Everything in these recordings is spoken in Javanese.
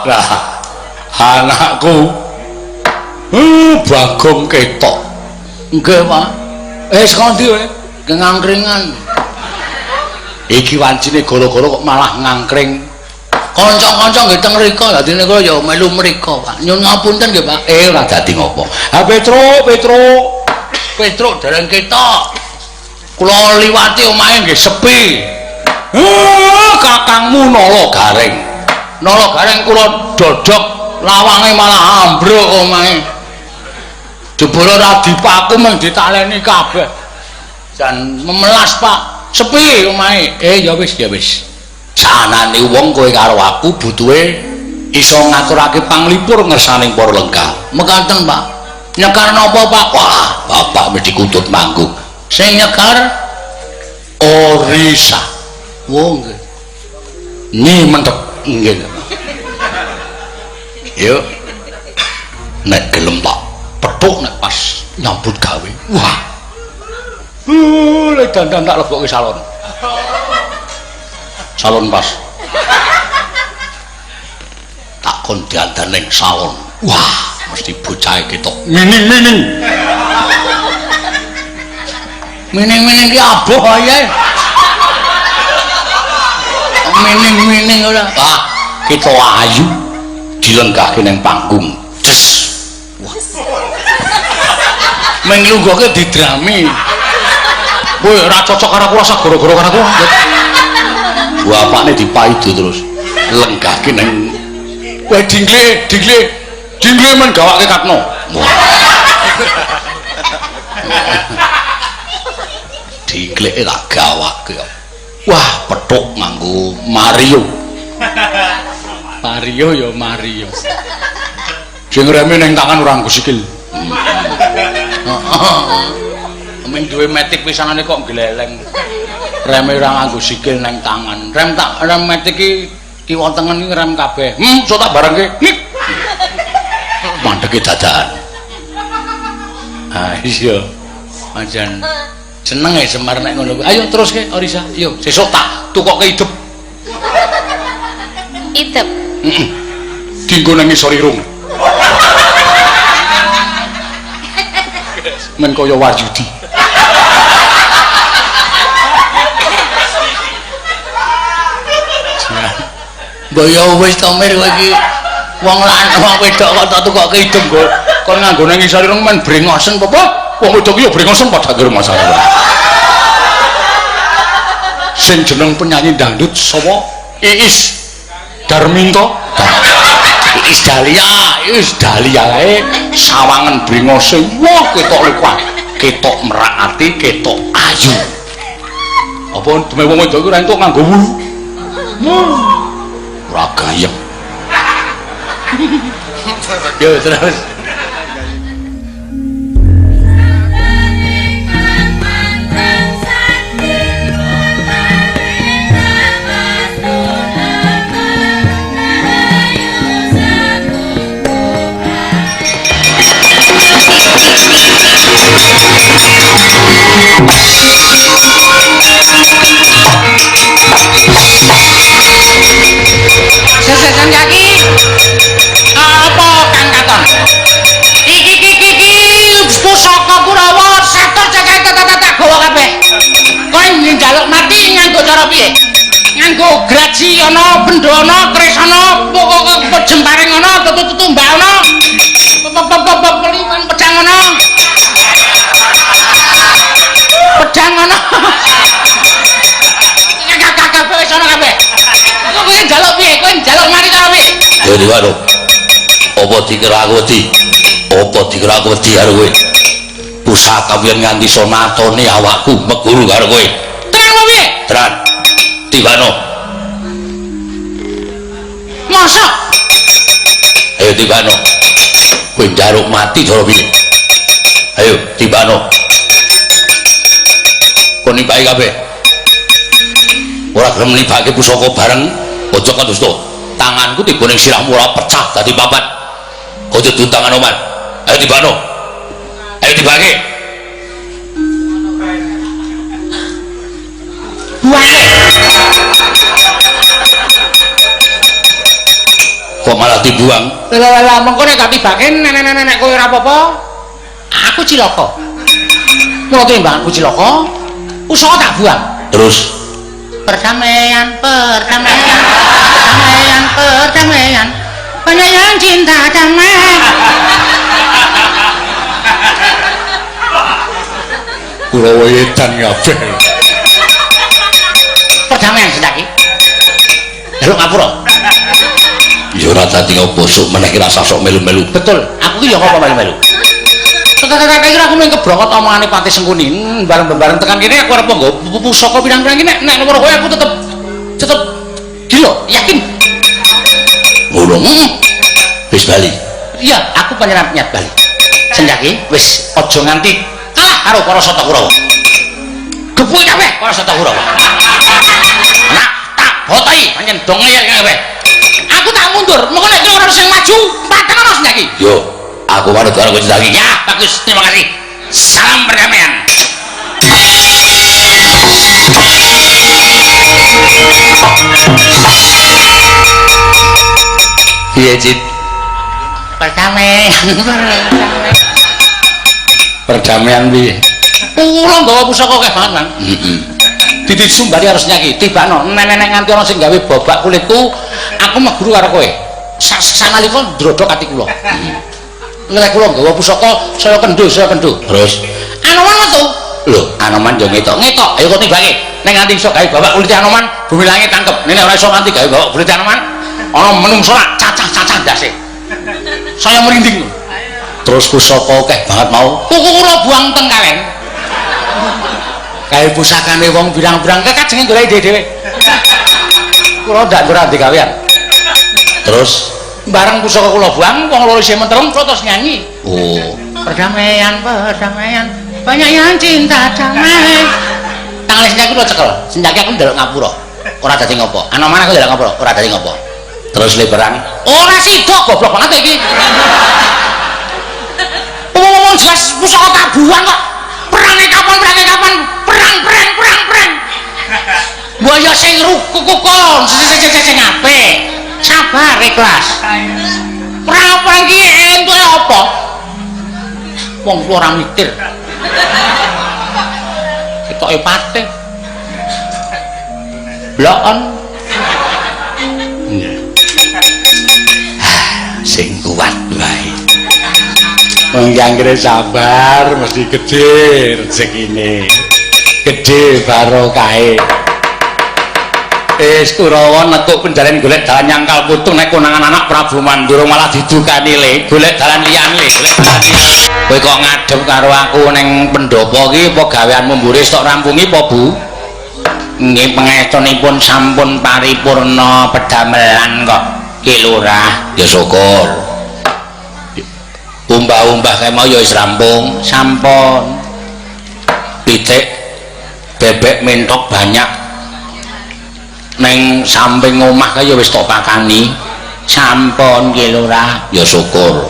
Lah, anakku. Bagong ketok. Nggih, Pak. Saka ndi kowe? Ngangkringan. Iki wancine gara-gara kok malah ngangkring. Kanca-kanca nggih teng mriko, dadine kula ya melu mriko, Pak. Nyuwun ngapunten nggih, Pak. Ora dadi ngopo. Ha Petruk, Petruk. Petruk dereng ketok. Kula liwati omahe nggih sepi. Kakangmu Nala Gareng. Nala Gareng kula dodok lawange malah ambruk omahe. Jebule ora dipaku mung ditaleni kabeh. Jan memelas, Pak. Sepi omahe. Ya wis, ya wis. Sanane wong kowe karo aku butuhe iso ngaturake panglipur ngersaning para lengkah. Mekaten, Pak. Nyekar napa, Pak? Wah, bapak mesti kutut manggung. Sing nyekar Orisa. Wo nggih. Nyi mentek nggih. Yuk. Nek gelem tak petuk nek pas nyambut gawe. Wah. Lek dandan tak lebokke salon. Salon pas. Tak kon dandan ning salon. Wah, mesti bocahe ketok mining-mining. Mining-mining ki aboh ae. Mining-mining ora. Ah, ketok ayu dilenggahke ning panggung. Des. Wah. Meng lungguhke didrami. Kowe ora cocok karo aku, rasa gara-gara karo aku. Bapakne dipaido terus. Lenggahke ning kowe dingle, dingle. Dingle men gawake Katno. Wah. Dingleke tak gawake. Wah, petuk nganggo Mario. Mario ya Mario. Sing reme ning tangan ora nganggo sikil. Ming duwe metik pisanane kok gleleng. Reme ora nganggo sikil nang tangan. Rem tak rem metik iki kiwa tengen iki rem kabeh. So tak barengke. Nik. Mandeke dadakan. Ah iya. Pancen seneng e Semar nek ngono kuwi. Ayo teruske Orisa. Yo sesuk tak tukoke idep. Idep. Heeh. Dinggo nang ngisor irung. Men kaya Waryudi. Mbok ya wis to Mir kowe iki wong lanang wong wedok kok tak tukoke idem kok kon nganggo nang ngisor irung men brengosen apa? Wong wedok ki ya brengosen padha karo masalah. Sing jeneng penyanyi dangdut sapa? Iis Darminto. Iis Dahlia, Iis Dahlia kae sawangen brengose. Wah, ketok lekuah, ketok merak ati, ketok ayu. Apa demi wong wedok iku ora entuk nganggo wulu? Ora gayeng. Yo terus. Sesesan kaki apa Kang Katon? Iki iki iki pusaka Kurawa sator cekek tak gawa kabeh. Kowe njaluk mati nganggo cara piye? Nganggo graji ana, bendho ana, keris ana, jemparing ana, tutumbak ana, peliwan pedang ana. Pedang ana. Kabeh wis ana kabeh. Kok kowe njaluk piye? Kowe njaluk mati cara piye? Yo diwano. Apa dikira aku wedi? Apa dikira aku wedi karo kowe? Pusaka yen nganti sonatone awakku meguru karo kowe. Tenang apa piye? Tenan. Tibano. Mosok? Ayo tibano. Kowe njaluk mati cara piye? Ayo tibano. Kon nibake kabeh. Ora gelem nibake pusaka bareng aja kados to. Tanganku tiba ning sirahmu ora pecah dadi papat. Aja duntangan oman. Ayo tibano. Ayo tibake. Buane. Kok malah dibuang? Lah lah mengko nek gak tibake nek kowe ora apa-apa, aku cilaka. Mula timbanganku cilaka, pusaka tak buang. Terus perdamaian, perdamaian, perdamaian, perdamaian, perdamaian cinta damai. Kurawa edan kabeh. Perdamaian sendaki. Njaluk ngapura. Ya ora dadi apa sok meneh ki rasa sok melu-melu. Betul, aku ki ya apa melu-melu. Tekan kira aku mung kebrokot omongane Patih Sengkuni. Bareng-bareng tekan kene aku arep nggo pusaka pirang-pirang ki nek nomor kowe aku tetep gila, yakin. Ngono. Wis bali. Iya, aku panjenengan niat bali. Sendaki wis aja nganti kalah karo para Sata Kurawa. Gepuki kabeh para Sata Kurawa. Nak tak botai pancen do ngeyel kabeh. Aku tak mundur, mengko nek ora sing maju, pateng ana sendaki. Yo, aku manut karo kowe sendaki. Ya, bagus, terima kasih. Salam perdamaian. Piye, Cit? Perdamaian. Perdamaian piye? Kula nggawa pusaka akeh banget, Bang. Heeh. Disumbari harus nyaki, tibakno nenek-nenek nganti ana sing gawe bobak kulitku, aku meguru karo kowe. Sanalika ndrodhok ati kula. Ngelek kula nggawa pusaka saya kendho, saya kendho. Terus Anoman metu. Lho, Anoman yo ngetok. Ngetok, ayo kok tibake. Nek nganti iso gawe babak kulite Anoman, bumi langit tangkep. Nek ora iso nganti gawe babak kulite Anoman, ana menungso lak cacah-cacah ndase. Saya merinding. Terus pusaka akeh banget mau. Kuku kula buang teng kalen. Gawe pusakane wong pirang-pirang kekajenge golek dhewe-dhewe. Kula ndak ora digawean. Terus bareng pusaka kula buang, wong loro isih mentereng kula terus nyanyi. Oh, perdamaian, perdamaian, banyak yang cinta damai. Tangane senjaki kula cekel. Senjaki aku ndelok ngapura. Ora dadi ngopo. Anoman aku ndelok ngapura, ora dadi ngopo. Terus le perang. Ora sida goblok banget iki. Ngomong jelas pusaka tak buang kok. Perange kapan, perange kapan? Perang, perang, perang, perang. Mbok ya sing rukukon, sing apik. Sabar ikhlas. Perang apa iki entuke apa? Wong tuwa ora mikir. Ketoke patih. Blokon. Sing kuat wae. Wong anggere sabar mesti gedhe rezekine. Gedhe barokahe. Wis Kurawa nekuk penjaren golek dalan nyangkal putung nek konangan anak Prabu Mandura malah didukani le, golek dalan liyane, golek dalan liyane. Kowe kok ngadep karo aku ning pendopo iki apa gaweanmu mburi tok rampungi apa, Bu? Nggih pangestunipun sampun paripurna pedamelan kok, Ki Lurah. Ya syukur. Umbah-umbah kae mau ya wis rampung, sampun. Pitik bebek mentok banyak. Neng samping omah kaya wis tok pakani. Sampun Ki Lurah. Ya syukur.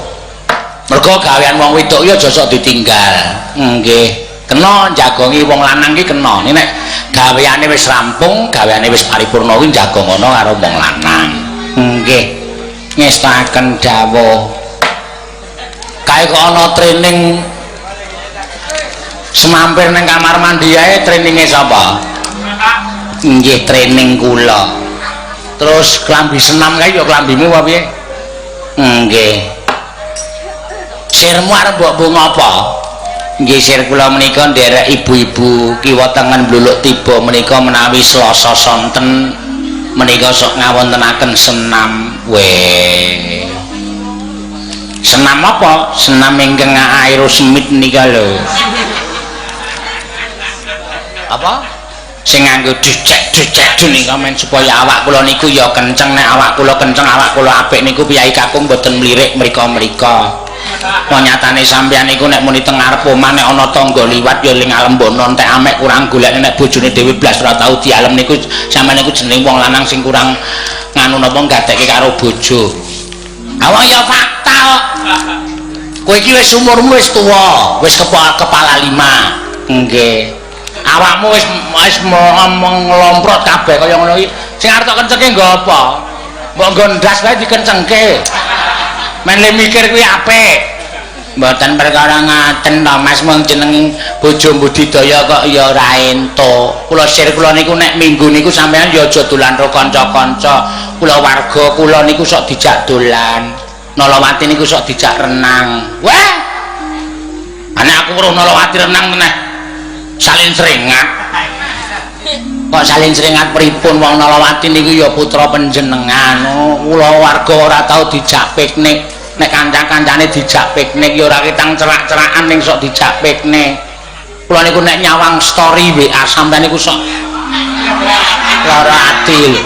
Mergo gawean wong wedok ya aja sok ditinggal. Nggih. Kena jagongi wong lanang ki kena. Nek gaweane wis rampung, gaweane wis paripurna kuwi jagongono karo wong lanang. Nggih. Ngestaken dawuh. Kae kok ana training semampir nang kamar mandi ae traininge sapa? Nggih training kula. Terus klambi senam kae ya klambimu apa piye? Nggih. Sirmu arep mbok mbok ngapa? Nggih sir kula menika nderek ibu-ibu kiwa tengen bluluk tiba menika menawi Selasa sonten menika sok ngawontenaken senam. Weh. Senam apa? Senam ingkang aerosmith nika lho. Apa? Sing nganggo dicek-dicek nika men supaya awak kula niku ya kenceng. Nek awak kula kenceng, awak kula apik niku piyai kakung mboten mlirik mrika-mrika. Wong nyatane sampeyan niku nek muni teng ngarep omah nek ana tangga liwat ya ling alembono entek amek kurang golekne nek bojone dhewe blas ora tau dialem niku sampeyan niku jeneng wong lanang sing kurang nganu napa gatekke karo bojo. Awak ya fakta kok. Kowe iki wis umurmu wis tuwa, wis kepala lima. Nggih. Awakmu wis wis ngomong nglomprot kabeh kaya ngono iki. Sing arep tok kenceke nggo apa? Mbok nggo ndas wae dikencengke. Men le mikir kuwi apik. Mboten perkara ngaten to Mas, mung jeneng bojo budidaya kok ya ora entuk. Kula sir kula niku nek minggu niku sampean ya aja dolan karo kanca-kanca. Kula warga kula niku sok dijak dolan. Nalawati niku sok dijak renang. Wah. Ana aku weruh Nalawati renang meneh. Salin seringat. Kok salin seringat pripun wong Nalawati niku ya putra panjenengan. Kula warga ora tau dijak piknik. Nek kanca-kancane dijak piknik ya ora ketang cerak-cerakan ning sok dijak piknik. Kula niku nek nyawang story WA sampean niku sok lara ati lho.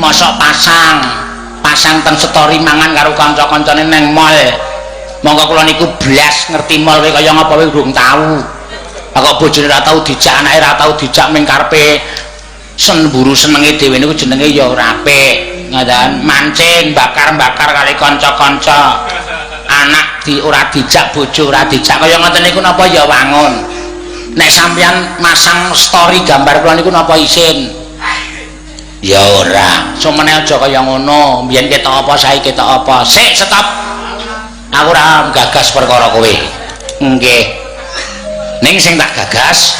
Mosok pasang teng story mangan karo kanca-kancane neng mall. Monggo kula niku blas ngerti mall kowe kaya ngapa kowe urung tau. Kok bojone ora tau dijak, anake ora tau dijak ming karepe semburu senenge dhewe niku jenenge ya ora apik. Ngaten mancing bakar-bakar kali kanca-kanca, anak di ora dijak, bojo ora dijak, kaya ngoten niku napa ya wangun. Nek sampeyan masang story gambar kula niku napa isin? Ya ora. Sumene aja kaya ngono, mbiyen ketok apa saiki ketok apa. Sik stop. Aku ora gagas perkara kowe. Nggih. Ning sing tak gagas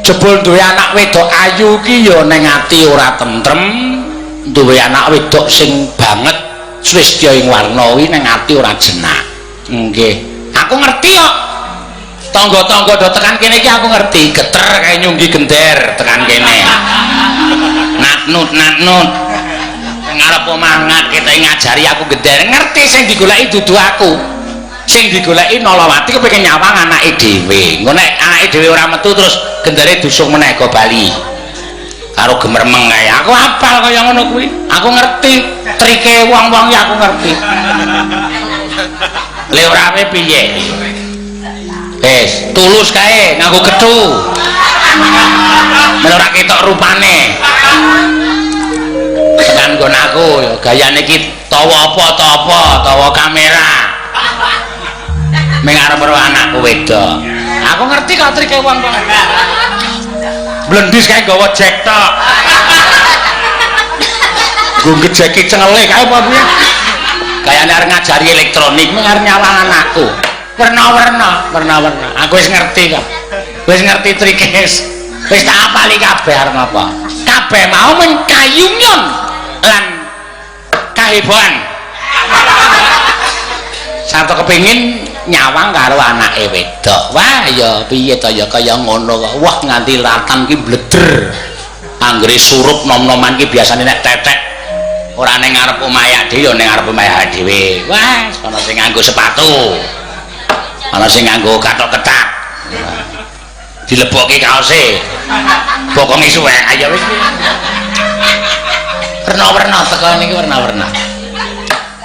jebul duwe anak wedok ayu ki ya ning ati ora tentrem. Duwe anak wedok sing banget swistya ing warna kuwi ning ati ora jenak. Nggih. Aku ngerti kok. Tangga-tangga do tekan kene iki aku ngerti, geter kae nyunggi gender tekan kene. Natnut natnut. Ngarep omah ngat ketoke ngajari aku gender, ngerti sing digoleki dudu aku. Sing digoleki Nalawati kepengin nyawang anake dhewe. Engko nek anake dhewe ora metu terus gendere dusung meneh go bali. Karo gemermeng kae. Aku apal kaya ngono kuwi. Aku ngerti trike wong-wong ya aku ngerti. Le ora ape piye? Wis, tulus kae nganggo kethu. Men ora ketok rupane. Tekan nggon aku ya gayane iki tawa apa ta apa, tawa kamera. Ming arep karo anakku wedok. Aku ngerti kok trike wong-wong. Blendis kae nggawa jack tok. Nggo ngejeki cengele kae apa piye? Gayane arep ngajari elektronik mung arep nyawang anakku. Werna-werna, werna-werna. Aku wis ngerti kok. Wis ngerti trike. Wis tak apali kabeh arep ngapa. Kabeh mau mung kayunyon lan kahebohan. Santo kepengin nyawang karo anake wedok. Wah ya piye to ya kaya ngono kok. Wah nganti ratan ki bleder. Anggere surup nom-noman ki biasane nek tetek ora ning ngarep omahe dhewe ya ning ngarep omahe dhewe. Wah, ana sing nganggo sepatu. Ana sing nganggo kathok ketat. Dilebokke kaose. Bokonge suwek. Ayo wis. Werna-werna teko niki werna-werna.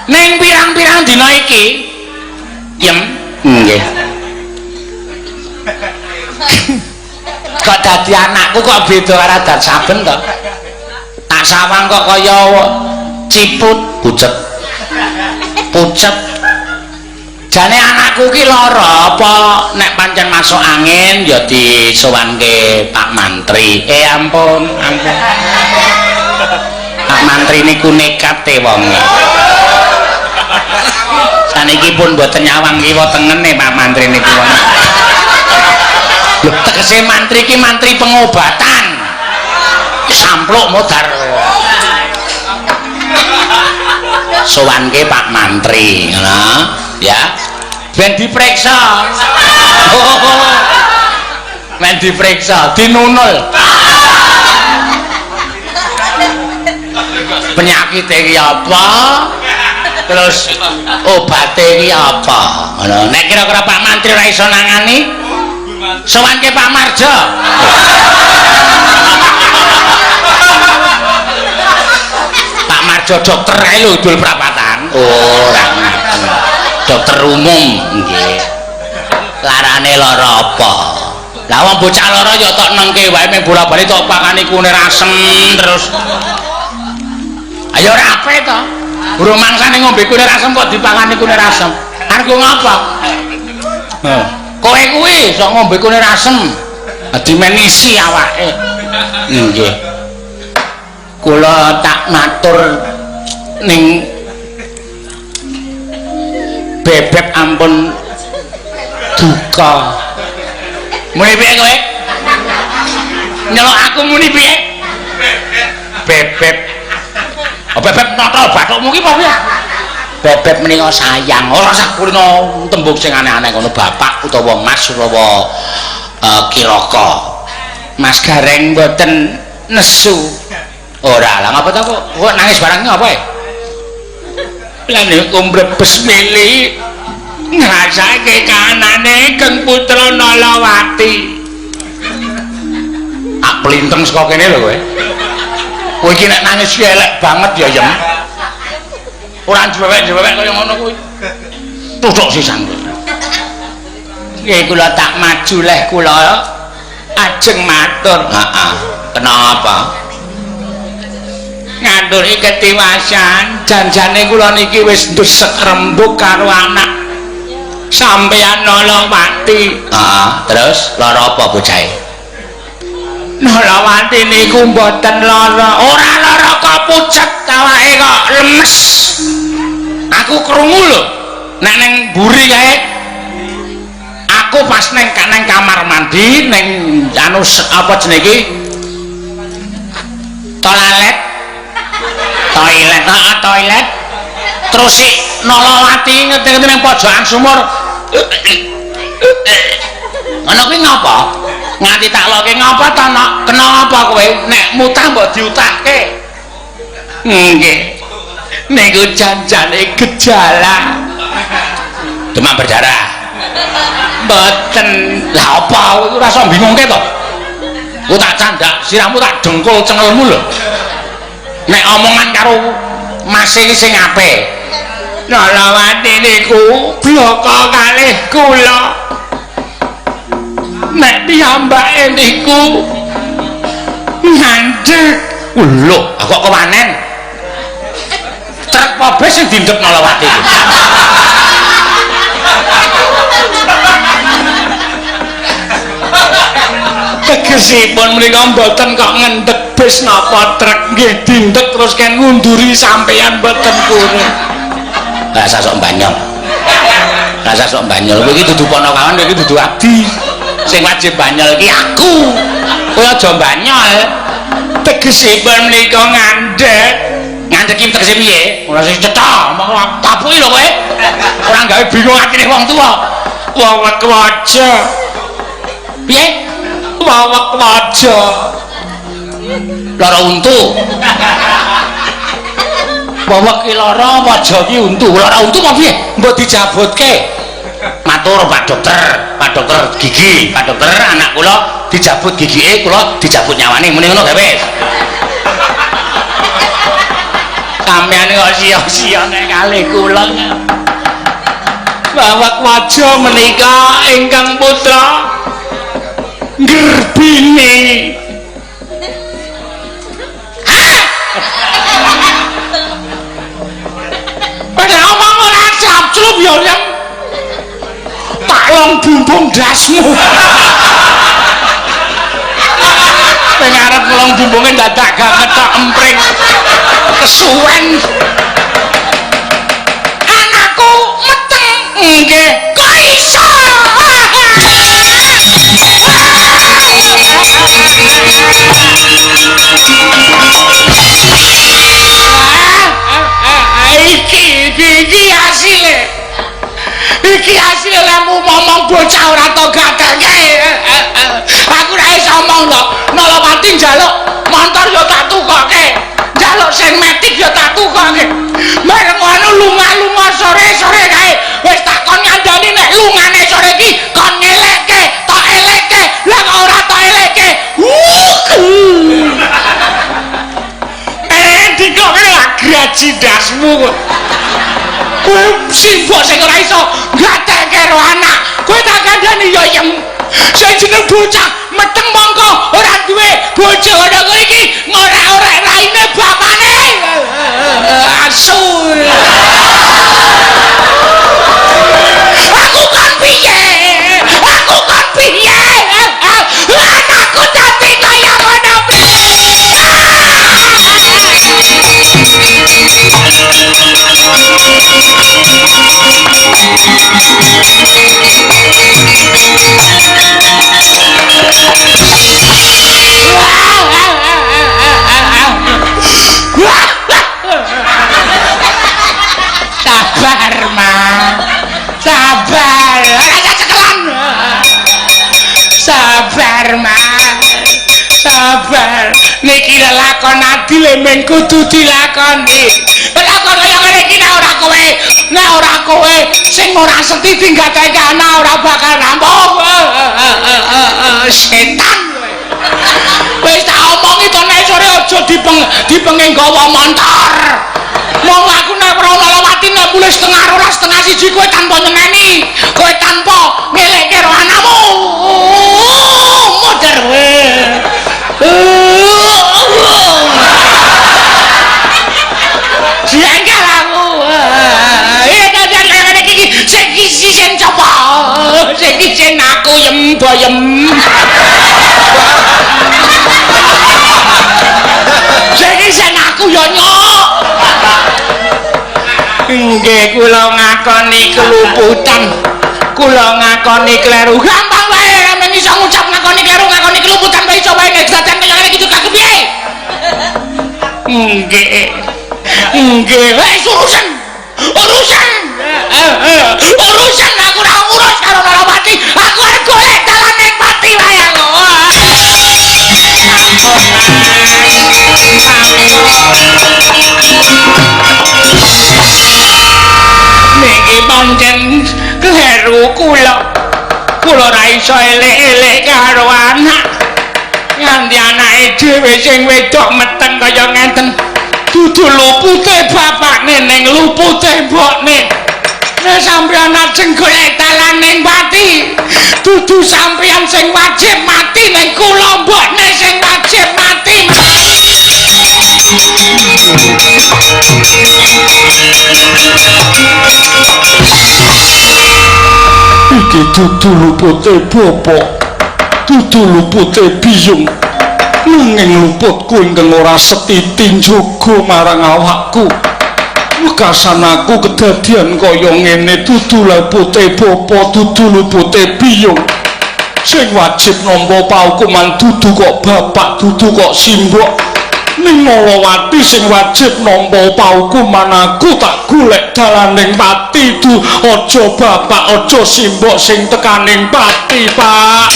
Ning pirang-pirang dina iki yem nggih. Kok dadi anakku kok beda karo adat saben to? Tak sawang kok kaya ciput, pucet. Pucet. Jane anakku ki lara apa nek pancen masuk angin ya disowanke Pak Mantri. Ampun, ampun. Pak Mantri niku nekat e wonge. Saniki pun mboten nyawang kiwa tengene Pak Mantri niku. Lho tegese mantri ki mantri pengobatan. Sampluk modar. Sowanke Pak Mantri, ngono ya. Ben diperiksa. Men diperiksa, dinunul. Penyakit iki apa? Terus obate iki apa? Ngono. Nek kira-kira Pak Mantri ora iso nangani, sowanke Pak Marjo. Pak Marjo dokter kae lho dul prapatan. Oh, ora ngerti. Dokter umum nggih. Larane lara apa? Lah wong bocah lara ya tok nengke wae mung bola-bali tok pakani kunir asem terus. Ayo ora ape to. Burung mangsane ngombe kunir asem kok dipakani kunir asem. Arep ngapa? Heh. Kowe kuwi sok ngombe kunir asem. Dimenisi awake. Nggih. Kula tak matur ning Bebeb ampun duka. Muni piye kowe? Nyelok aku muni piye? Bebeb. Oh, Bebeb notol bathukmu ki apa piye? Bebeb menika sayang. Ora usah kulino tembung sing aneh-aneh ngono bapak utawa mas utawa kiraka. Mas Gareng mboten nesu. Ora, lah ngapa ta kok nangis barang ngapa e? Lah niku mrebes mili ngrasake kahanane Kang Putra Nalawati. Tak plinteng saka kene lho kowe. Kowe iki nek nangis ki elek banget ya, Yem. Ora jewek-jewek kaya ngono kuwi. Tuthuk sisan kowe. Nggih kula tak maju leh kula ajeng matur. Heeh. Kenapa? Ngaturi ketiwasan, janjane kula niki wis ndesek rembug karo anak sampeyan Nalawati. Heeh, terus lara apa bocahe? Nalawati niku mboten lara. Ora lara kok pucet awake kok lemes. Aku krungu lho. Nek ning mburi kae aku pas neng kamar mandi ning anu apa jenenge iki? Toilet. Toilet, heeh, toilet. Terus si Nalawati ngerti-ngerti ning pojokan sumur. Ngono kuwi ngapa? Nganti tak loke ngapa ta, Nok? Kena apa kowe? Nek mutah mbok diutahke. Nggih. Niku janjane gejala demam berdarah. Mboten. Lah apa kowe ora iso bingungke to? Ku tak candak sirahmu tak dengkul cengelmu lho. Nek omongan karo mas iki sing apik. Nalawati niku bloko kalih kula. Nek piyambake niku ngandhek. Lho, aku kok kewanen. Trek pobes sing dindek Nalawati iki. Tegesipun mriko mboten kok ngendhek bis napa trek, nggih dindek terus ken ngunduri sampeyan mboten purun. Rasa sok banyol. Rasa sok banyol. Kowe iki dudu ponokawan, kowe iki dudu abdi. Sing wajib banyol iki aku. Kowe aja banyol. Tegesipun menika ngandhek. Ngandhek iki tegese piye? Ora sing cetha, omong tapuki lho kowe. Ora gawe bingung atine wong tuwa. Wewek waja. Piye? Wewek waja. Lara untu. Wewek ki lara, waja ki untu. Lara untu apa piye? Mbok dijabutke. Matur Pak Dokter, Pak Dokter gigi, Pak Dokter anak kula dijabut gigike, kula dijabut nyawane. Muni ngono gawe wis. Sampeyan kok sia-sia nek kalih kula. Wewek waja menika ingkang putra nggerbini. Pada omong ora capclup ya yang tak long bumbung dasmu. Ning arep ngelong bumbunge dadak gak ketok empring. Kesuwen. Anakku meteng. Nggih. Kok iso? Iki hasile. Iki hasile lemu ngomong bocah ora tau gatelke. Aku ora iso omong to. Nalawati njaluk montor ya tak tukoke. Njaluk sing metik ya tak tukoke. Bareng ngono lunga-lunga sore-sore kae wis tak kon ngandani nek lungane sore iki kon ngelekke, tok elekke. Lah kok ora tok elekke. Dikok kene lak graji dasmu kok. Kowe simbok sing ora iso gatekke karo anak. Kowe tak kandhani ya Yem. Sing jeneng bocah meteng mongko ora duwe bojo ngono kuwi iki ngorek-orek raine bapane. Asu. Aku kon piye? Aku kon piye? Anakku dadi kaya ngono piye? lakon adile mung kudu dilakoni. Lakon kaya ngene iki nek ora kowe, nek ora kowe sing ora seti tinggatake anak ora bakal rampung. Setan kowe. Wis tak omongi to nek sore aja dipenging gawa montor. Mong aku nek ora Nalawati nek mulih 11:30 12:30 kowe tanpa nyeneni, kowe tanpa ngelekke karo anakmu. Modar kowe. Jengkel aku. Iki ngene iki sing isin sapa? Sing isin aku yem boyem. Sing isin aku ya nyok. Nggih kula ngakoni keluputan. Kula ngakoni kleru. Gampang wae men iso ngucap ngakoni kleru, ngakoni keluputan wae iso wae nek dadakan kaya ngene iki juga kepiye? Nggih. Nggih, wis urusan. Urusan. Urusan aku ora ngurus karo Nalawati. Aku arep golek dalan ning pati wae aku. Niki pancen kleru kula. Kula ora iso elek-elek karo anak. Nganti anake dhewe sing wedok meteng kaya ngenten. Dudu lupute bapakne ning lupute mbokne. Nek sampeyan ajeng golek dalan ning pati, dudu sampeyan sing wajib mati ning kula mbokne sing wajib mati. Iki dudu lupute bapak, dudu lupute biyung. Nanging luputku ingkang ora setiti njaga marang awakku. Wekasan aku kedadian kaya ngene dudu lupute bapa, dudu lupute biyung. Sing wajib nampa paukuman dudu kok bapak, dudu kok simbok. Ning Nalawati sing wajib nampa paukuman aku tak golek dalaning pati du aja bapak aja simbok sing tekaning pati, Pak.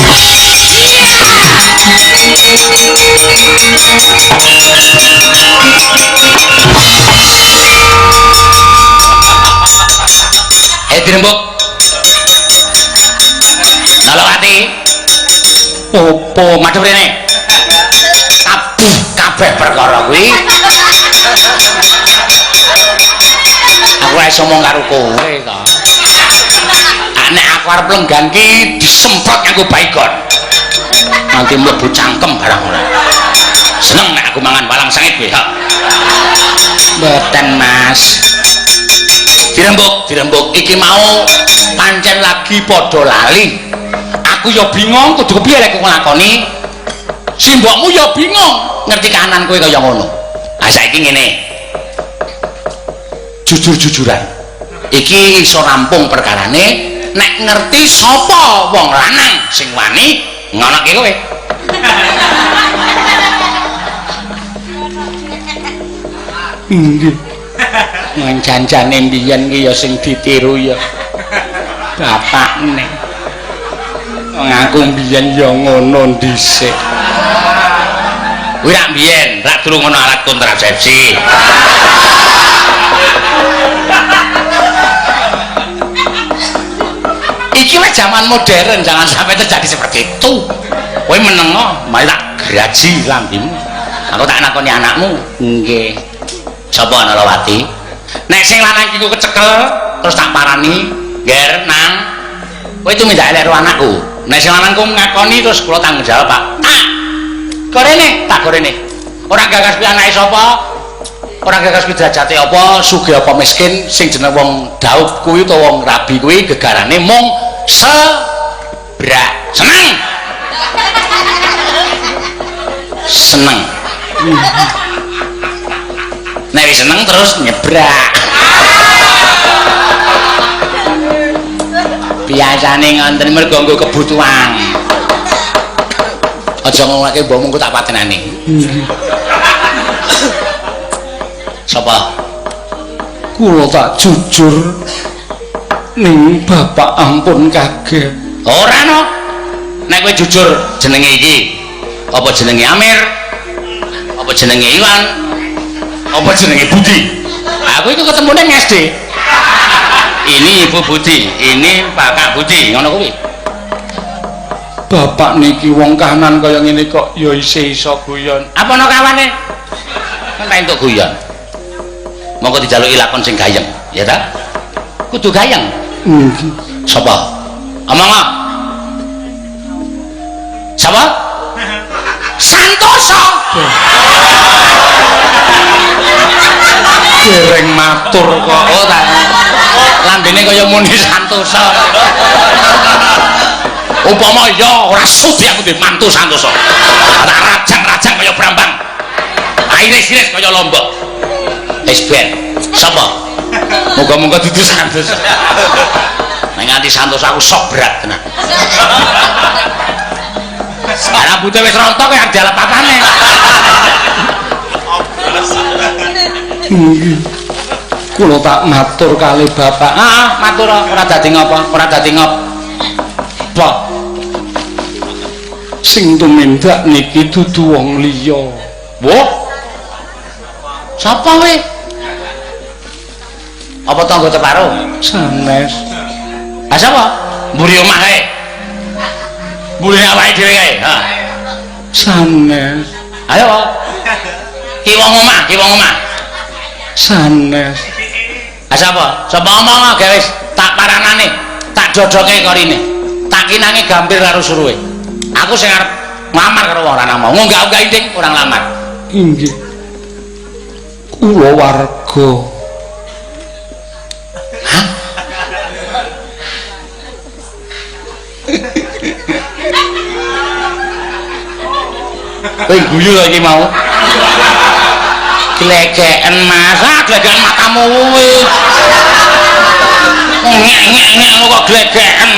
Dirembuk. Nalawati. Opo madhep rene? Kabeh kabeh perkara kuwi. Aku ora iso omong karo kowe to. Nek aku arep lenggan ki disemprot nganggo baygon. Nanti mlebu cangkem barang ora. Seneng nek aku mangan walang sangit kowe. Mboten, Mas. Dirembuk, dirembuk iki mau pancen lagi padha lali. Aku ya bingung kudu kepiye lek nglakoni. Simbokmu ya bingung ngerti kahanan kowe kaya ngono. Ah saiki ngene. Jujur-jujuran. Iki iso rampung perkarane nek ngerti sapa wong lanang sing wani ngonoke kowe. Nggih. Janjane mbiyen ki ya sing ditiru ya bapakne. Wong aku mbiyen ya ngono dhisik. Kuwi rak mbiyen, rak durung ono alat kontrasepsi. Iki wis zaman modern, jangan sampai terjadi seperti itu. Kowe menengo, mari tak graji lambimu. Aku tak nakoni anakmu. Nggih. Sapa Nalawati? Nek sing lanang iki kecekel terus tak parani, "Ger, Nang. Kowe tumindak elek karo anakku." Nek sing lanang ku ngakoni terus kula tanggung jawab, Pak. Tak. Gorene, tak gorene. Ora gagas kuwi anake sapa? Ora gagas kuwi derajate apa, sugih apa miskin, sing jeneng wong daup kuwi utawa wong rabi kuwi gegarane mung sebrak. Seneng. Seneng. Nek wis seneng terus nyebrak. Biasane ngonten mergo nggo kebutuhan. Aja ngomongake mbokmu engko tak patenane. Sapa? Kula tak jujur ning bapak ampun kaget. Ora no. Nek kowe jujur jenenge iki apa jenenge Amir? Apa jenenge Iwan? Apa jenenge Budi? Aku iku ketemune ning SD. Ini Ibu Budi, ini Pak Budi, ngono kuwi. Bapak niki wong kahanan kaya ngene kok ya isih iso guyon. Apa ana kawane? Kan ta entuk guyon. Monggo dijaluki lakon sing gayeng, ya ta? Kudu gayeng. Nggih. Sapa? Omong. Sapa? Santoso. Dereng matur kok. Oh ta. Lambene kaya muni Santoso. Upama ya ora sudi aku duwe mantu Santoso. Tak rajang-rajang kaya brambang. Iris-iris kaya lombok. Wis ben. Sapa? Moga-moga dudu Santoso. Nek nganti Santoso aku sok berat tenan. Rambute wis rontok kaya dialep papane. Nggih. Kula tak matur kali bapak. Ah, matur ora dadi ngapa? Ora dadi ngop. Pak. Sing tumindak niki dudu wong liya. Wah. Sapa kowe? Apa tangga teparo? Sanes. Ah sapa? Mburi omah kae. Mburi awake dhewe kae. Ha. Sanes. Ayo. Ki wong omah, ki wong omah. Sanes. Ah sapa? Sapa omong gawe wis tak paranane, tak dodoke korine. Tak kinange gambir karo suruhe. Aku sing arep nglamar karo wong lanang mau. Ngunggah-unggah ding ora nglamar. Inggih. Kula warga. Hah? Kowe guyu lho iki mau. Glegeken Mas, ah glegeken matamu kuwi. Ngek-ngek kok glegeken.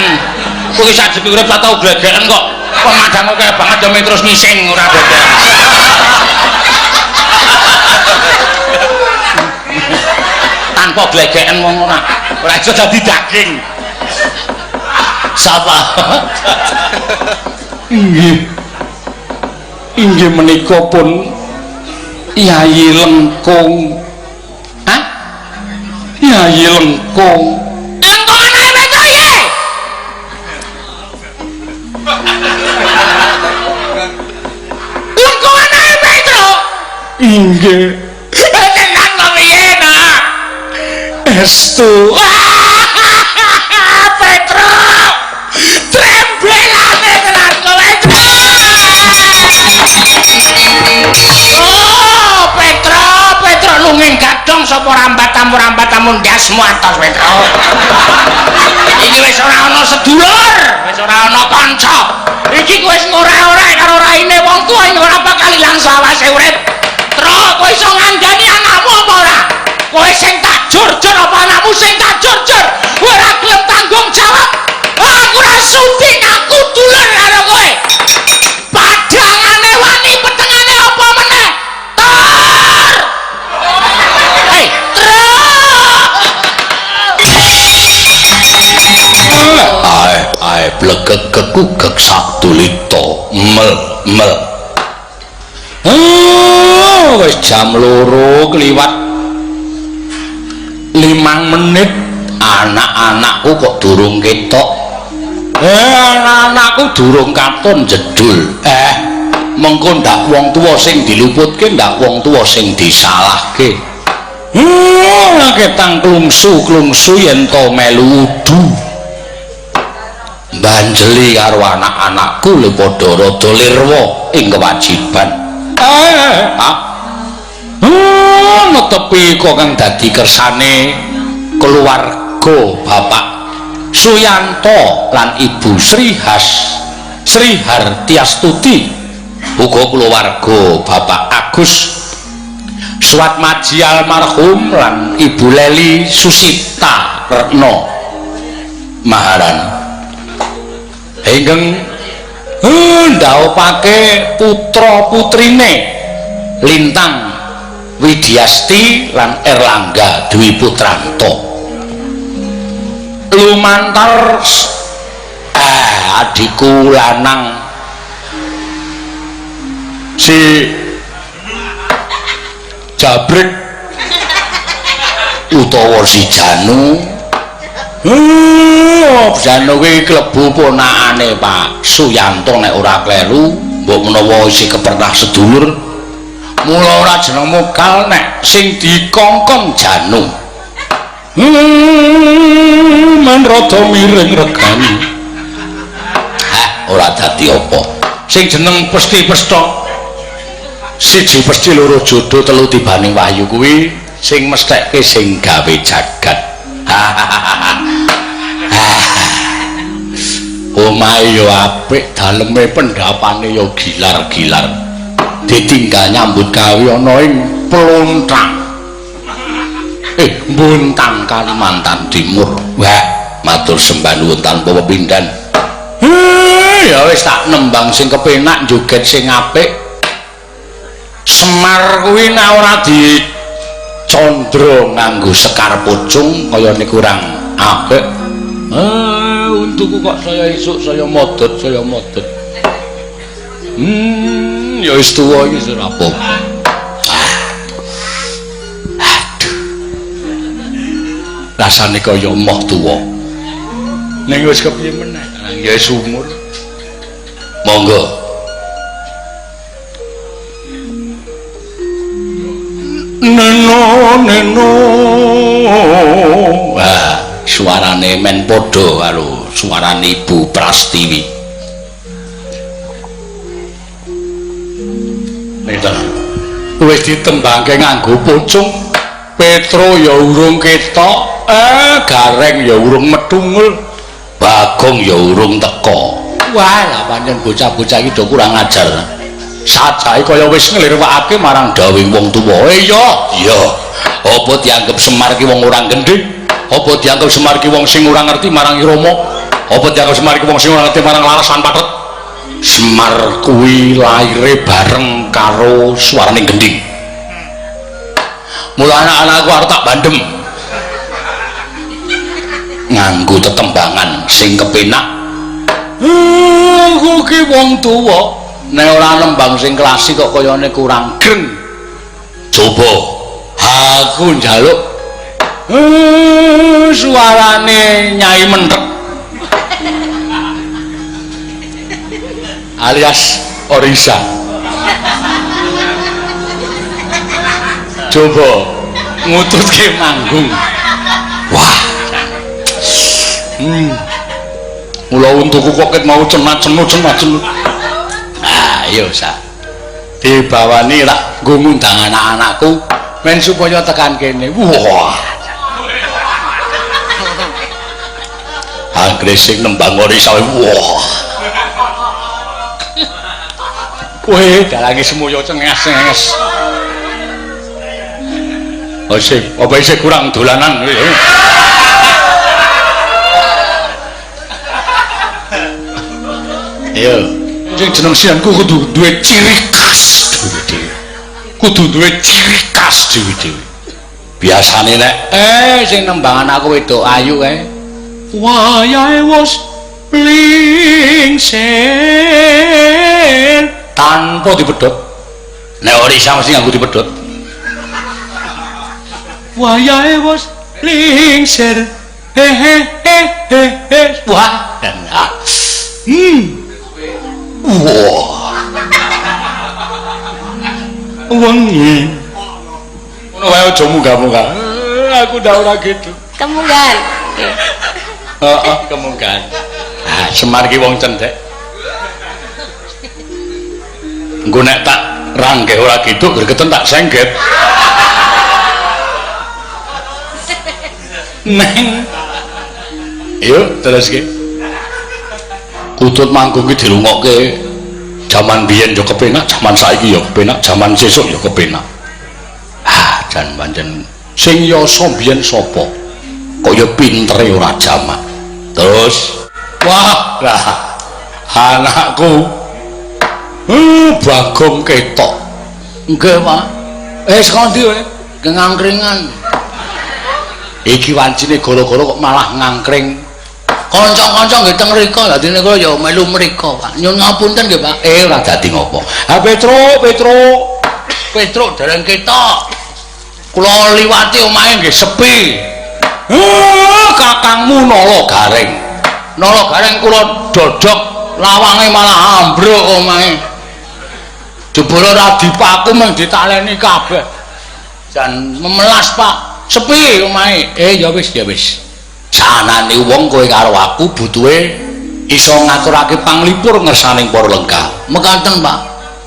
Kowe sajeke urip tak tau glegeken kok. Kok madangmu kaya banget jame terus ngising ora glegeken. Tanpa glegeken wong ora iso dadi daging. Sapa? Inggih. Inggih menika pun Yayi Lengkung. Hah? Yayi Lengkung. Lengkung anake Petro piye? Lengkung anake Petro. Inggih. Tenan kok piye, Nak? Estu. Petro. Trembelane tenan kowe. Oh, Petro, Petro lunging gadhong sapa rambat tamu ndasmu atos Petro. Iki wis ora ana sedulur, wis ora ana kanca. Iki kowe wis ngora-ora karo raine wong tuwa ing ora bakal ilang sawase urip. Tro, kowe iso ngandani anakmu apa ora? Kowe sing tak jur-jur apa anakmu sing tak jur-jur? Kowe ora gelem tanggung jawab. Aku ora sudi ngaku dulur karo kowe. Padangane wani petengane apa meneh? Tor. Hei, Tro. Ae, ae blegeg kekugek sak dulita mel mel. Oh, wis jam 2 kliwat 5 menit anak-anakku kok durung ketok. Anak-anakku durung katon jedul. Mengko ndak wong tuwa sing diluputke, ndak wong tuwa sing disalahke. Ketang klungsu-klungsu yen to melu udu. Banjeli karo anak-anakku le padha rada lirwa ing kewajiban. Netepi kok kang dadi kersane keluarga Bapak Suyanto lan Ibu Sri Hartiastuti, uga keluarga Bapak Agus Suatmaji almarhum lan Ibu Leli Susita Retno Maharani. Ingkang ndhaupake putra putrine Lintang Widiasti lan Erlangga Dwi Putranto. Lumantar adikku lanang si Jabrik utawa si Janu. Janu kuwi klebu ponakane Pak Suyanto nek ora kleru, mbok menawa isih kepernah sedulur. Mula ora jeneng Mokal nek sing dikongkon Janu. Men rada miring regane. Hah, ora dadi apa. Sing jeneng Pesti Pesta. Siji pesti loro jodoh telu tibane wahyu kuwi sing mestheke sing gawe jagat. Omahe ya apik, daleme pendapane ya gilar-gilar. Ditinggal nyambut gawe ana ing Plontang. Buntang Kalimantan Timur. Wah, matur sembah nuwun tanpa pepindhan. Ya wis tak nembang sing kepenak, joget sing apik. Semar kuwi nek ora dicandra nganggo sekar pucung kayane kurang apik. Untuku kok saya esuk saya modot, saya modot. Ya wis tuwa iki ora apa-apa. Aduh. Rasane kaya emoh tuwa. Ning wis kepiye meneh? Ya wis umur. Monggo. Neno neno. Wah, suarane men padha karo suarane Ibu Prastiwi. Neten. Wis ditembangke nganggo pucung, Petro ya urung ketok, Gareng ya urung metungul, Bagong ya urung teka. Wah, lah pancen bocah-bocah iki do kurang ajar. Sajae kaya wis nglirwakake marang dawuhing wong tuwa. Iya, iya. Apa dianggep Semar ki wong ora gendhik? Apa dianggep Semar ki wong sing ora ngerti marang irama? Apa dianggep Semar ki wong sing ora ngerti marang larasan pathet? Semar kuwi laire bareng karo suarane gendhing. Mula anak-anakku arep tak bandem nganggo tetembangan sing kepenak. Aku ki wong tuwa nek ora nembang sing klasik kok kayane kurang greng. Coba aku njaluk suarane Nyai Menthek alias Orisa. Coba ngututke manggung. Wah. Mula untuku kok ket mau cenat-cenut cenat-cenut. Ayo sa. Dibawani rak nggo ngundang anak-anakku men supaya tekan kene. Wah. Anggere sing nembang Orisa. Wah. Kowe dalange semoyo cenges-cenges. Oh sik, apa isih kurang dolanan? Ayo, sing jeneng sianku kudu duwe ciri khas dhewe-dhewe. Kudu duwe ciri khas dhewe-dhewe. Biasane nek sing nembang anakku wedok ayu kae. Wayahe wis lingsir tanpa dipedhot. Nek Orisa mesti nganggo dipedhot. Wayahe wis lingsir. He he he he he. Wah, enak. Wah. Wengi. Ngono wae aja munggah-munggah. Aku ndak ora gitu. Kemunggahan. Heeh, kemunggahan. Ah, Semar ki wong cendhek. Engko nek tak ranggeh ora gitu, gregeten tak sengget. Neng. Yuk, teruske. Kutut manggung ki dirungokke jaman biyen ya kepenak, jaman saiki ya kepenak, jaman sesuk ya kepenak. Ah, jan pancen sing yasa biyen sapa? Kaya pintere ora jamak. Terus, wah, lah anakku. Bagong ketok. Nggih, Pak. Saka ndi kowe? Ngangkringan. Iki wancine gara-gara kok malah ngangkring. Kanca-kanca nggih teng mriko, dadine kula ya melu mriko, Pak. Nyuwun ngapunten nggih, Pak. Ora dadi ngopo. Ha Petro, Petro. Petro dereng ketok. Kula liwati omahe nggih sepi. Kakangmu Nala Gareng. Nala Gareng kula dodok lawange malah ambruk omahe. Jebule ora dipaku mung ditaleni kabeh. Jan memelas, Pak. Sepi omahe. Ya wis, ya wis. Sanane wong kowe karo aku butuhe iso ngaturake panglipur ngersaning para lengkah. Mekaten, Pak.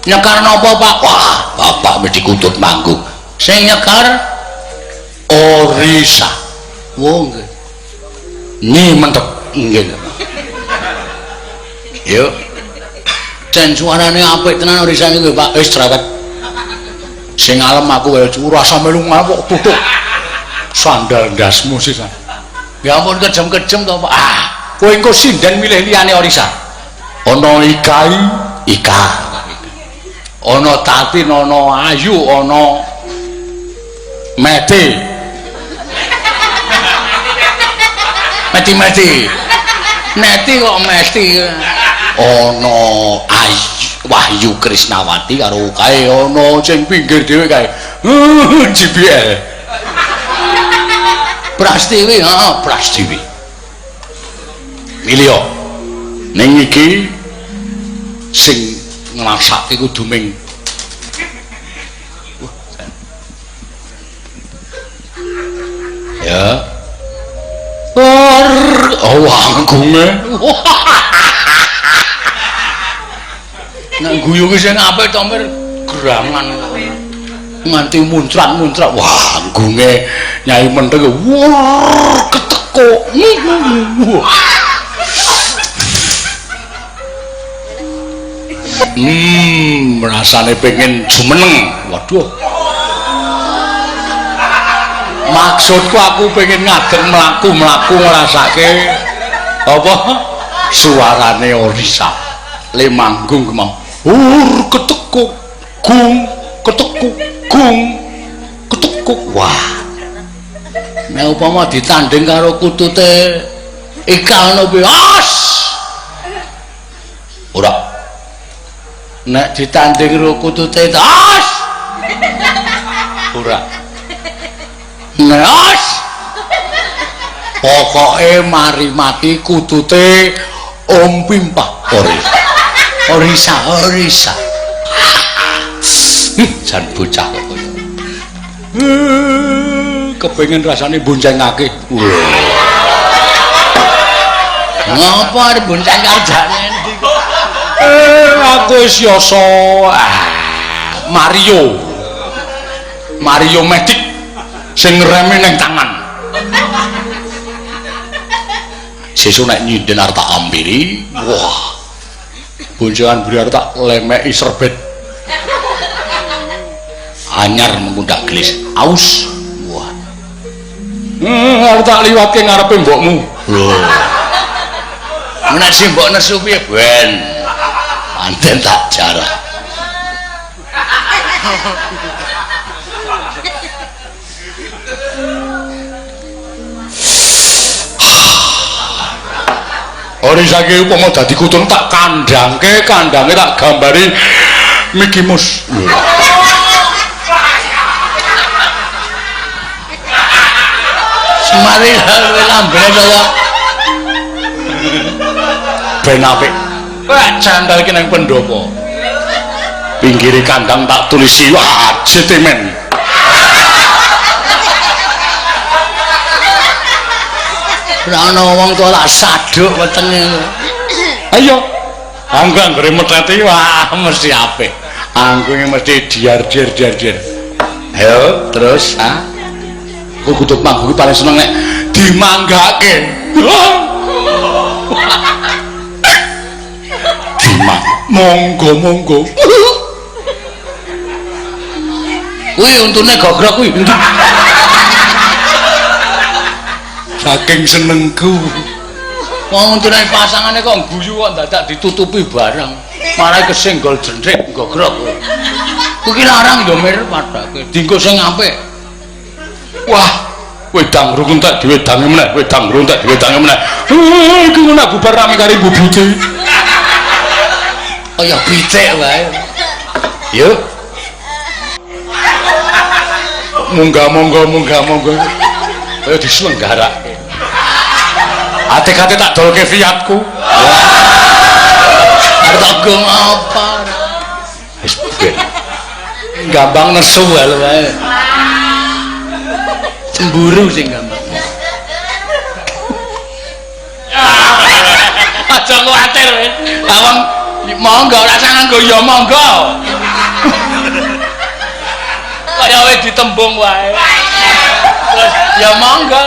Nyekar napa, Pak? Wah, bapak mesti kutut manggung. Sing nyekar Orisa. Wo nggih. Nyi mentek nggih. Yuk. Jan suarane apik tenan Orisa niku, Pak. Wis cerewet. Sing alem aku wae ora sampe melu ngamuk tutuk. Sandal ndasmu sisan. Ya ampun kejem-kejem to, Pak. Ah, kowe engko sinden milih liyane Orisa. Ana Ikai, Ika. Ana Tatin, ana Ayu, ana Meti. Meti-meti. Neti kok meti. Ana Ayu Wahyu Krisnawati karo kae ana sing pinggir dhewe kae. JBL. Prastiwi, heeh, Prastiwi. Milih. Ning iki sing ngrasake kudu ming ya. Oh, anggunge. Nek guyu ki sing apik to, Mir, gerangan. Nganti muncrat-muncrat. Wah, anggunge Nyai Mentheng. Wah, ketekuk. Rasane pengen jumeneng. Waduh. Maksudku aku pengen ngadeg mlaku-mlaku ngrasake apa suarane Orisa le manggung mau. Ur ketekuk gung ketekuk gung ketekuk. Wah, nek upama ditanding karo kutute Ika ngono piye? As! Ora. Nek ditanding karo kutute as! Ora. Ngeos. Pokoke mari mati kutute Om Pimpah Orisa. Orisa, Orisa. Jan bocah kok kaya. Kepengin rasane boncengake. Ngopo arep bonceng karjane endi kok? Aku wis yasa Mario. Mario Magic sing ngreme ning tangan. Sesuk nek nyinden arep tak ampiri, wah. Boncengan buri arep tak lemeki serbet. Anyar mengundang gelis, aus. Wah. Arep tak liwatke ngarepe mbokmu. Lho. Nek si mbok nesu piye, Ben? Panten tak jarah. Orisa iki upama dadi kutun tak kandhangke, kandhange tak gambari Mickey Mouse. Semari luwe lambene kaya ben apik. Wah, candal iki nang pendopo. Pinggire kandang tak tulisi, wah, jetimen. Ora ana wong tuwa lak saduk wetenge. Ayo. Anggo anggere metheti, wah mesti apik. Anggunge mesti diar-diar diar-diar. Ayo terus, ha. Aku kutub manggung paling seneng nek dimanggake. Dimang. Monggo monggo. Kuwi untune gogrok kuwi. Saking senengku. Wong untune pasangane kok guyu kok dadak ditutupi barang. Malah kesenggol jendhek gogrok. Kuwi larang ya Mir padake. Dinggo sing apik. Wah, wedang rung entek diwedangi meneh, wedang rung entek diwedangi meneh. Iki ngono bubar rame karo bubute. Kaya pitik wae. Yuk. Munggah monggo munggah monggo. Kaya diselenggarake. Ate-ate tak dolke Fiatku. Arep tak go apa? Wis ben. Gampang nesu wae. Cemburu sing gampang. Aja kuwatir wis. Awang monggo ora usah nganggo ya monggo. Kaya wis ditembung wae. Terus ya monggo.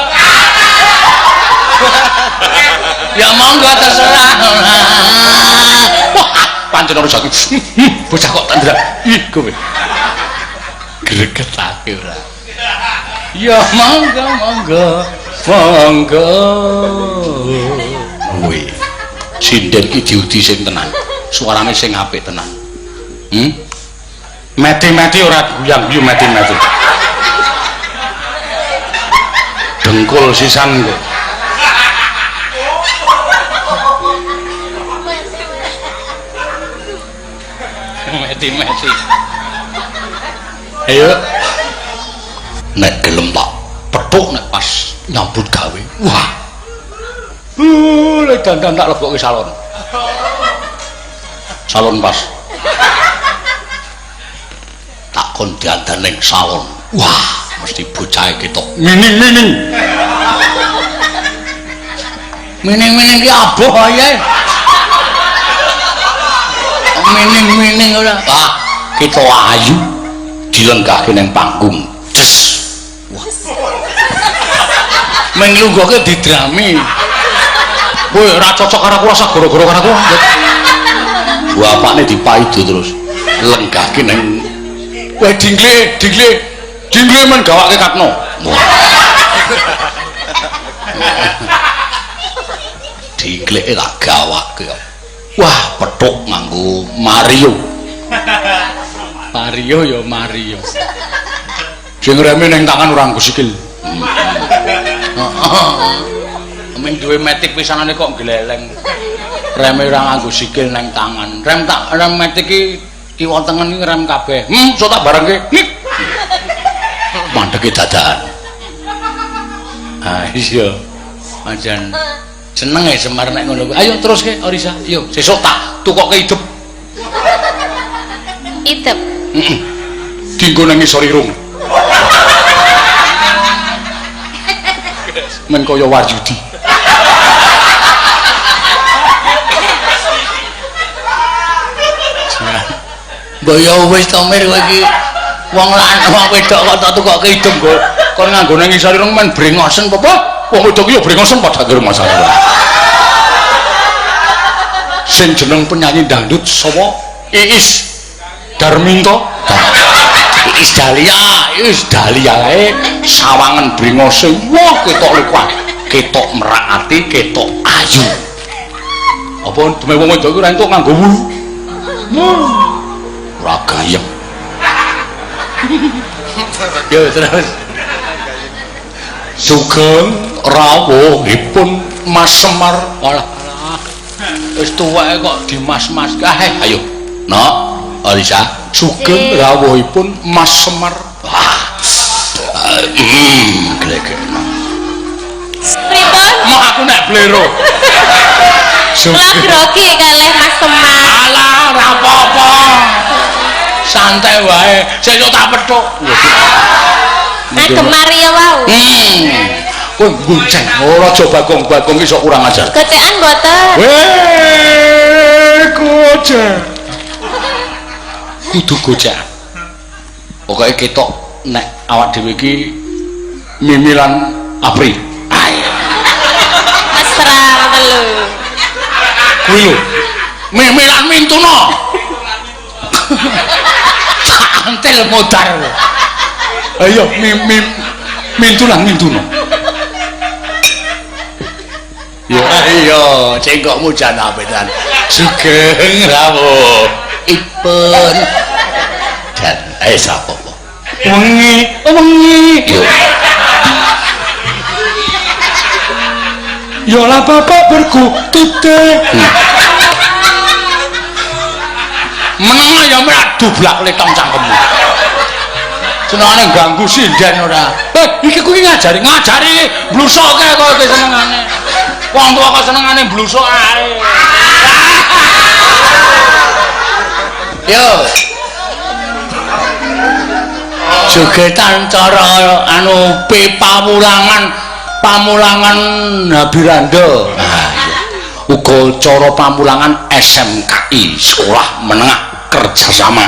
Ya monggo terserah. Wah, pancen ora saiki. Bocah kok tandra. Ih, kowe. Gregetake ora. Ya monggo monggo. Monggo. Kuwi. Sinden ki diudi sing tenan. Suarane sing apik tenan. Meti-meti ora guyang-guyu meti-meti. Dengkul sisan kok. Meti-meti. Ayo. Nek gelem tak petuk nek pas nyambut gawe. Wah. Lek dandan tak lebokke salon. Salon pas. Tak kon dandan ning salon. Wah, mesti bocahe ketok mining-mining. Mining-mining ki aboh ae. Mining-mining ora. Ah, ketok ayu dilenggahke ning panggung. Des. Wah. Meng lungguhke didrami. Kowe ora cocok karo aku, rasa gara-gara karo aku. Bapakne dipaido terus. Lenggahke ning kowe dingle, dingle. Dingle men gawake Katno. Dingleke tak gawake. Wah, petuk nganggo Mario. Mario ya Mario. Sing reme ning tangan ora nggo sikil. Ming duwe metik pisanane kok gleleng. Reme ora nganggo sikil nang tangan. Rem tak rem metik iki kiwa tengen iki rem kabeh. So tak barengke. Mandeke dadakan. Ah iya. Pancen seneng e Semar nek ngono kuwi. Ayo teruske Orisa. Yo sesuk tak tukoke idep. Idep. Heeh. Dinggo nang ngisor irung. Men kaya Wahyudi. Mbok ya wis to Mir kowe iki wong lanang wong wedok kok tak tukoke idem kok kon nganggo nang ngisor irung men brengosen apa? Wong wedok iki ya brengosen padha karo masalah. Sing jeneng penyanyi dangdut sapa? Iis Darminto. Iis Dahlia, Iis Dahlia kae sawangen brengose. Wah, ketok luwih, ketok merak ati, ketok ayu. Apa dume wong wedok iku ora entuk nganggo wulu? Ora gayeng. Yo terus. Sugeng rawuhipun Mas Semar. Alah, wis tuweke kok dimas-mas kae. Ayo, Nok, Orisa, sugeng rawuhipun Mas Semar. Wah. Glegekno. Pripun? Moh aku nek blero. Kula grogi kalih Mas Semar. Alah, ora apa-apa. Santai wae, sesuk tak petuk. Ngagem Mario wau. Kowe gonceng, ora aja bagong-bagong iki sok kurang ajar. Gocekan mboten. Weh, gocek. Kudu gocek. Pokoke ketok nek awak dhewe iki Mimi lan Apri. Ayo. Mesra ngoten lho. Kuwi lho. Mimi lan Mintuna. Antel modar. Ayo mim Mintuna Mintuna. Ya iya, cengkokmu jan apik tenan. Sugeng rawuh ipun. Jan sapa apa? Wengi, wengi. Yo. Yo lah bapak berkutute. Meneng ya ora dublak letong cangkemmu. Senengane ganggu sinden ora. Iki kuwi ngajari blusoke kok iki senengane. Wong tuwa kok senengane blusuk ae. Yo. Jogetan cara anu pamulangan Habiranda. Ah iya. Uga cara pamulangan SMKI, Sekolah Menengah Kerjasama.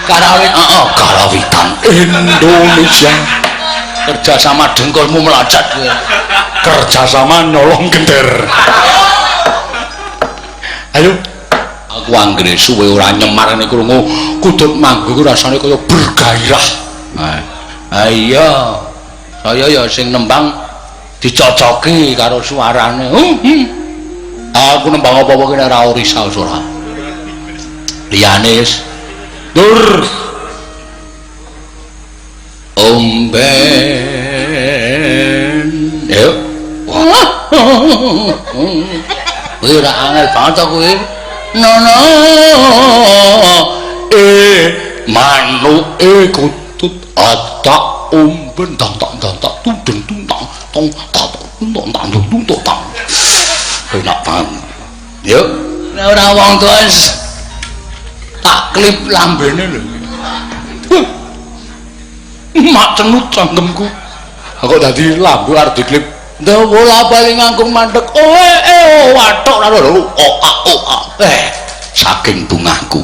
Karawitan Indonesia. Kerjasama dengkulmu melacat kowe. Kerjasama nyolong gender. Ayo, aku anggere suwe ora nyemar nek krungu kutut manggung rasane kaya bergairah. Ha iya. Saya ya sing nembang dicocoki karo suarane. Aku nembang apa-apa ki ora risau ora. Liyane wis dur. Omben. Yo. Kuwi ora angel banget to kuwi. Nono manuke kutut atak omben tang tang tang tang tudeng tang tong tang tong tang tung tong tang. Enak banget. Yo, nek ora wong tuwa tak klip lambene lho. Mak cenut cangkemku. Aku dadi lambe arep diklip. Bola bali ngangkung mandek. Oh, wathok ora lho. O a o a. Saking bungahku.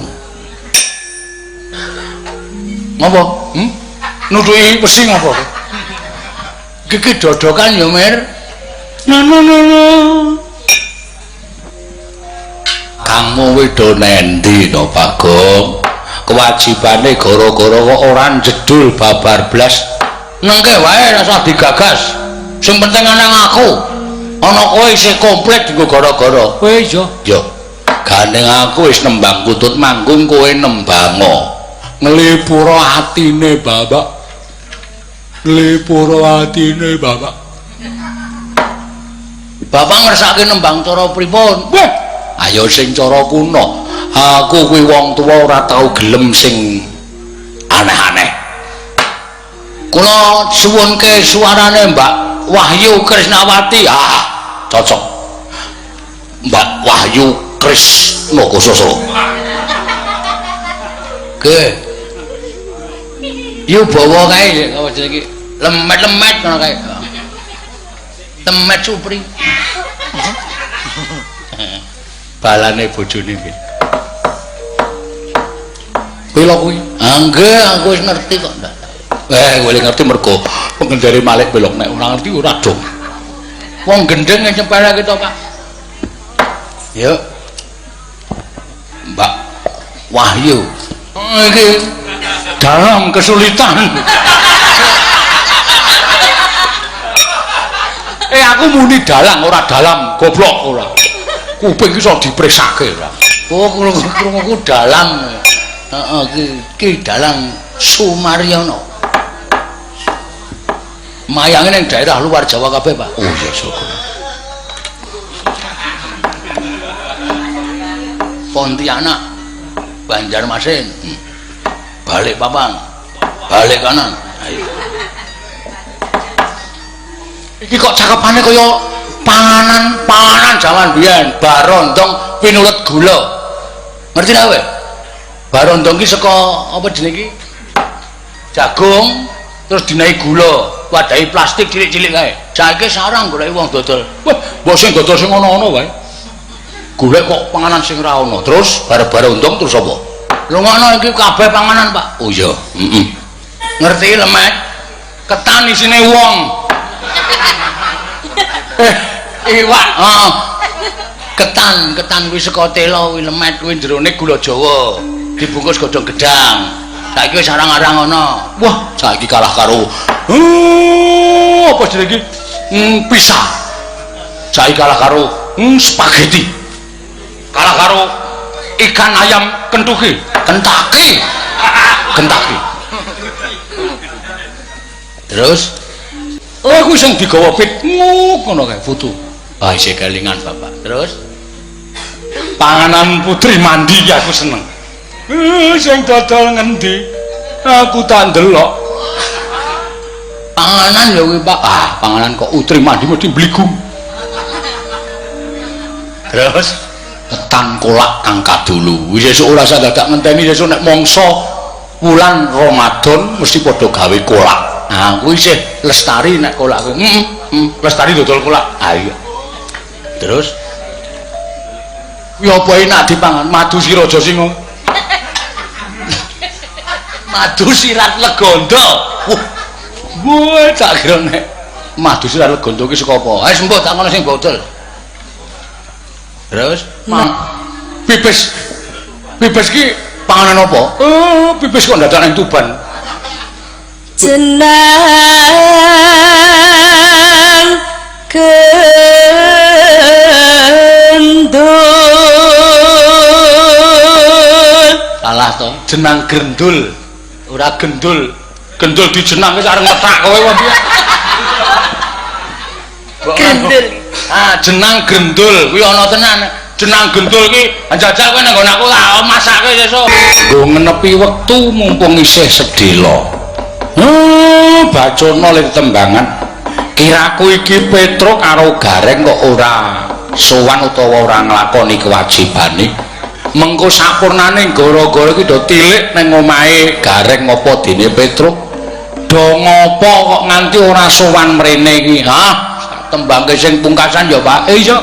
Ngopo? Nutuki wesi ngopo? Iki dodokan ya, Mir. No no no no. Kangmu wedo nendi to, Bagong? Kewajibane gara-gara kok ora njedul babar blas. Nengke wae rasa digagas. Sing penting ana aku. Ana kowe isih komplit dienggo gara-gara. Kowe iya. Ya. Gandeng aku wis nembang kutut manggung kowe nembango. Nglipura atine Bapak. Nglipura atine Bapak. Bapak ngersake nembang cara pripun? Wah, ayo sing cara kuno. Aku kuwi wong tuwa ora tau gelem sing aneh-aneh. Kula suwunke suarane Mbak Wahyu Krisnawati. Ah, cocok. Mbak Wahyu Krisna Kososo. Oke. Yo bawa kae apa jenenge iki? Lemet-lemet ngono kae. Temet supri. Balane bojone iki. Kuwi lho kuwi. Ah nggih, aku wis ngerti kok. Kowe ngerti mergo pengendare Malik belok nek ora ngerti ora dong. Wong gendeng nyempelake to, Pak. Yuk. Mbak Wahyu. Iki dalam kesulitan. Aku muni dalang ora dalam, goblok ora. Kuping iso dipresake ora. Oh, krunguku dalang. Heeh, iki dalang Sumaryono. Mayange ning daerah luar Jawa kabeh, Pak. Oh iya, syukur. Pontianak, Banjarmasin, Balikpapan, balik kanan. Ayo. Iki kok cakepane kaya panganan-panganan jaman biyen, barondong pinulet gula. Ngerti ta kowe? Barondong ki saka apa jenenge iki? Jagung terus dinaiki gula, wadahi plastik cilik-cilik kae. Saiki sarang goleki wong dodol. Wah, mbok sing dodol sing ana-ana wae. Golek kok panganan sing ora ana. Terus bar-barondong terus apa? Lungono iki kabeh panganan, Pak. Oh iya, heeh. Ngerti lemet? Ketan isine wong. Iwak, heeh. Ketan kuwi saka tela kuwi lemet kuwi jerone gula Jawa. Dibungkus godhong gedang. Saiki wis arang-arang ana. Wah, saiki kalah karo apa jenenge iki? Pizza. Saiki kalah karo spaghetti. Kalah karo ikan ayam kentuki. Kentaki. Kentaki. Terus oh kuwi sing digawa pit ngono kae foto. Ah isih kelingan Bapak. Terus panganan putri mandi aku seneng. Sing dodol ngendi? Aku tak ndelok. Panganan ya kuwi, Pak. Ah, panganan kok utri mandi mesti bligung. Terus ketan kolak kang kadulu. Wis sesuk ora usah dadak ngenteni sesuk nek mangsa wulan Ramadan mesti padha gawe kolak. Ah, kuwi isih lestari nek kolak kuwi. Heeh. Lestari dodol kolak. Ah iya. Terus kuwi apa enak dipangan? Madu si Raja Singa. Madu sirat legondo. Wah. Wah, tak kira nek madu sirat legondo ki saka apa? Wis mbok tak ngono sing bodol. Terus pipis. Pipis ki panganan apa? Oh, pipis kok ndadak ning Tuban. Jenang gendul. Salah to, jenang gendul. Ora gendul. Gendul dijenang wis arep ngethak kowe wae piye? Gendul. Ah, jenang gendul kuwi ana tenan. Jenang gendul ki njajal kowe nang nggon aku tak masake sesuk. Nggo ngenepi wektu mumpung isih sedhela. Bacana lir tembangan. Kiraku iki Petruk karo Gareng kok ora sowan utawa ora nglakoni kewajibane. Mengko sapurnane gara-gara iki do tilik ning omahe Gareng apa dene Petruk. Do ngopo kok nganti ora sowan mrene iki? Hah? Tembangke sing pungkasan ya, Pak. Iya.